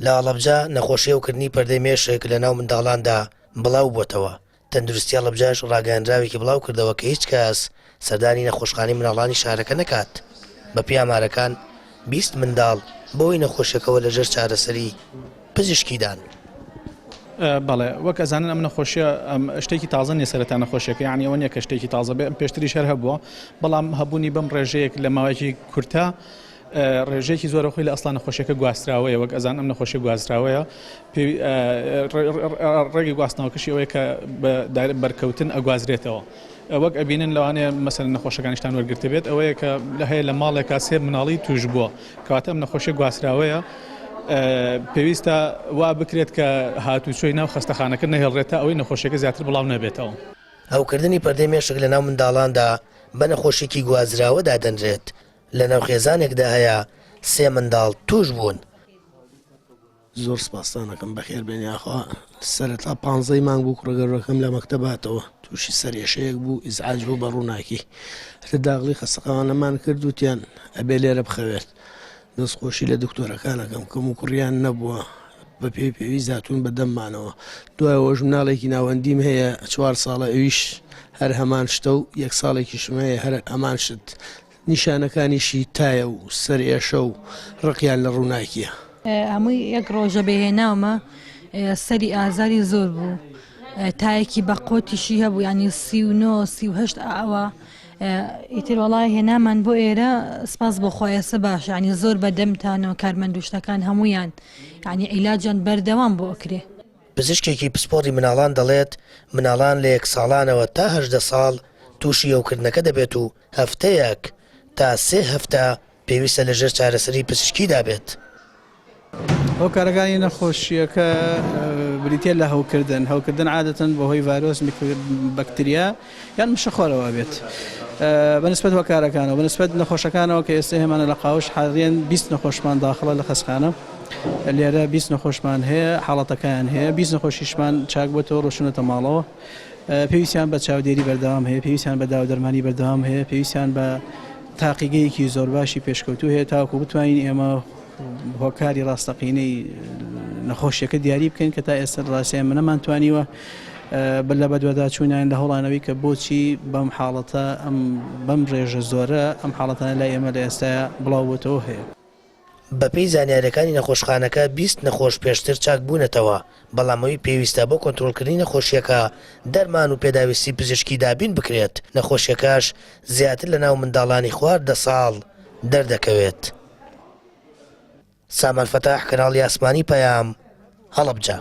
لە هەڵەبجە نەخۆشی هەوکردنی پەردەی مێشک لەناو منداڵاندا بڵاوبووەتەوە، تەندروستی هەڵەبجەش ڕاگەیەنراوێکی بڵاوکردەوە کە هیچ کەس سەردانی نەخۆشخانەی منداڵانی شارەکە نەکات. بەپێی ئامارەکان 20 منداڵ بەهۆی نەخۆشیەکەوە لەژێر چارەسەری پزیشکیدان. بەڵێ وەک ئەزانن ئەم نەخۆشیە شتێکی تازە نیە سەرەتا نەخۆشیەکە یعنی ئەوە نیە کە شتێکی تازە بێ پێشتریش هەر هەبووە بەڵام هەبوونی بەم ڕێژەیەک لە ماوەیەکی کورتە ڕێژەیەکی زۆرە خۆی لە ئەسڵا نەخۆشیەکە گواستراوەیە وەک ئەزان ئەم نەخۆشیە گواستراوەیە ڕێگەی گواستنەوەکەشی ئەوەیە کە بە بەرکەوتن ئەگوازرێتەوە وەک ئەبینن لەوانەیە مەسەن نەخۆشەکانیشتان وەرگرتبێت ئەوەیە کە لە هەیە لە ماڵێکا سێ مناڵی توش بووە کەواتە ئەم نەخۆشیە گواستراوەیە پێویستە وا بکرێت کە هاتوچۆی ناو خەستەخانەکە نەهێڵرێت تا ئەوەی نەخۆشیەکە زیاتر بڵاو نەبێتەوە. هەوکردنی پەردەی مێشک لەناو منداڵاندا بە نەخۆشیەکی گوازراوە دادەنرێت، لەناو خێزانێکدا هەیە سێ منداڵ توش بوون. زۆر سپاستان ئەکەم بەخێر بێن یاخوا سەرەتا پانزەی مانگ بوو کوڕە گەورەکەم لە مەکتەب هاتەوە تووشی سەرئێشەیەک بوو ئیزعاج بوو بە ڕووناکی هەر داغڵی خەستەخانەمان کرد وتیان ئەبێ لێرە بخەوێت دەست خۆشی لە دکتۆرەکان ئەکەم کەم و کوڕیان نەبووە بە پێی پێویست هاتوون بە دەممانەوە دوای ئەوەش مناڵێکی ناوەندیم هەیە چوار ساڵە ئەویش هەر هەمان شتە و یەک ساڵێکیشم هەیە هەر هەمان شت نیشانەکانیشی تایە و سەرئێشە و ڕقیان لە ڕووناکییە. هەمووی یەک ڕۆژە بێ هێناومە سەری ئازاری زۆر بوو تایەکی بە قۆتیشی هەبوو ینی 39 38 ئەوە ئیتر وەڵای هێنامان بۆ ئێرە سپاس بۆ خوا ئێستا باش ینی زۆر بە دەمتانەوە کارمەند و شتەکان هەمویان ینی عیلاجیان بەردەوام بۆ ئەکرێ. پزیشکێکی پسپۆڕی مناڵان دەڵێت، مناڵان لە یەک ساڵانەوە تا 18 ساڵ تووشی هەوکردنەکە دەبێت و هەفتەیەک تا سێ هەفتە پێویستە لەژێر چارەسەری پزیشکیدا بێت. هۆکارەکانی نەخۆشییەکە بریتییە لە هەوکردن، هەوکردن عادەتەن بەهۆی ڤایرۆس، بەکتریا یان مشەخۆرەوە بێت. بە نسبەت هۆکارەکانەوە، بە نسبەت نەخۆشەکانەوە کە ئێستا هێمانە لە قاوش حالیەن 20 نەخۆشمان داخڵە لە خەستخانە، لێرە 20 نەخۆشمان هەیە حاڵەتەکەیان هەیە، 20 نەخۆشیشمان چاک بۆتەوە ڕۆشتوونەتە ماڵەوە. پێویستیان بە چاودێری بەردەوام هەیە، پێویستیان بە داودەرمانی بەردەوام هەیە، پێویستیان بە تاقیگەیەکی زۆر باشی پێشکەوتوو هەیە تاوەکو بتوانین ئێمە هۆکاری ڕاستەقینەی نەخۆشیەکە دیاری بکەین کە تا ئێستا ڕاستی ئێمە نەمانتوانیوە لە بەدواداچوونیان لە هەوڵانەوەی کە بۆچی بەم حاڵەتە ئەم بەم ڕێژە زۆرە ئەم حاڵەتانە لای ئێمە لە ئێستایا بڵاو بۆتەوە هەیە. بەپێی زانیارییەکانی نەخۆشخانەکە 20 نەخۆش پێشتر چاکبوونەتەوە، بەڵام ئەوی پێویستە بۆ کۆنترۆڵکردنی نەخۆشییەکە دەرمان و پێداویستی پزیشکی دابین بکرێت، نەخۆشییەکەش زیاتر لەناو منداڵانی خوار دە ساڵ دەردەکەوێت. سامان فەتاح، کەناڵی ئاسمانی پەیام، هەڵەبجە.